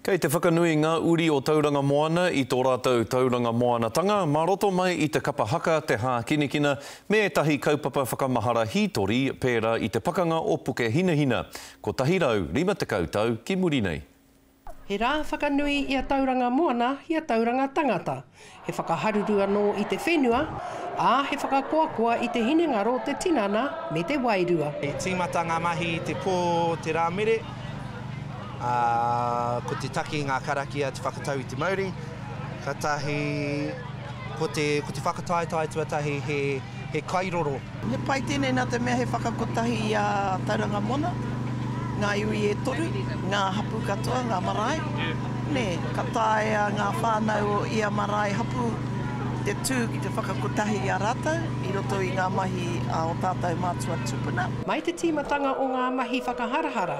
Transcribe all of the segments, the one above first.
Kei te whakanui ngā uri o Tauranga Moana i tō rātou Tauranga Moanatanga mā roto mai i te kapa haka, te hākinakina, me ētahi kaupapa whakamahara hītori pērā i te pakanga o Pukehinahina, 150 tau ki muri nei. He rā whakanui i a Tauranga Moana, i a Tauranga Tangata. He whakaharuru anō i te whenua, ā, he whakakoakoa i te hinengaro, te tinana, me te wairua. I tīmata ngā mahi i te pō o te Rāmere, ā, ko te taki i ngā karakia te whakatau i te mauri. Katahi, ko te, ko te whakataetae tuatahi he, he kairoro. He pai tēnei nā te mea he whakakotahi i a Tauranga Moana, ngā iwi e toru, ngā hapū katoa, ngā marae, nē, ka taea ngā whānau o ia marae hapū te tū ki te whakakotahi i a rātou i roto i ngā mahi a ō tātou mātua tūpuna. Mai te tīmatanga o ngā mahi whakaharahara,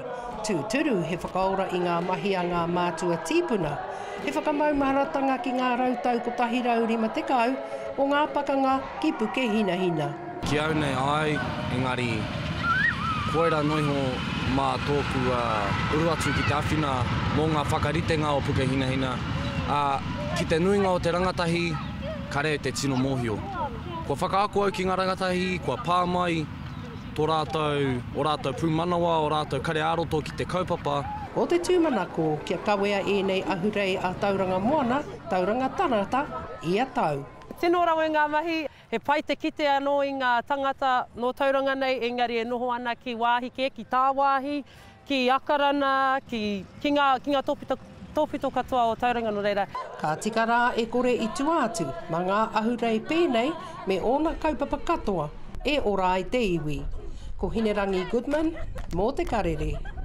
tūturu he whakaora i ngā mahi a ngā mātua tīpuna, He whakamaumaharatanga ki ngā rautau 150 o ngā pakanga ki Pukehinahina. Ki au nei āe, engari koira noiho mā tōku uru atu ki te awhina mō ngā whakaritenga o Pukehinahina, ā, ki te nuinga o te rangatahi, kare te tino mōhio. Kua whakaako au ki ngā rangatahi, kua pā mai, tō rātou, ō rātou pūmanawa, ō rātou kare ā-roto ki te kaupapa. Ko te tūmanako kia kawea ēnei ahurei a Tauranga Moana, Tauranga Tangata ia tau. Tino rawe ngā mahi, he pai te kite anō i ngā tangata nō Tauranga nei engari e noho ana ki wāhi kē, ki tāwāhi, ki Akarana, ki, ki ngā, ki ngā tōpito, tōpito katoa o Tauranga, nō reira. Ka tika rā e kore i tua atu, mā ngā ahurei pēnei me ōna kaupapa katoa e ora ai te iwi. Ko Hinerangi Goodman, mō Te Karere.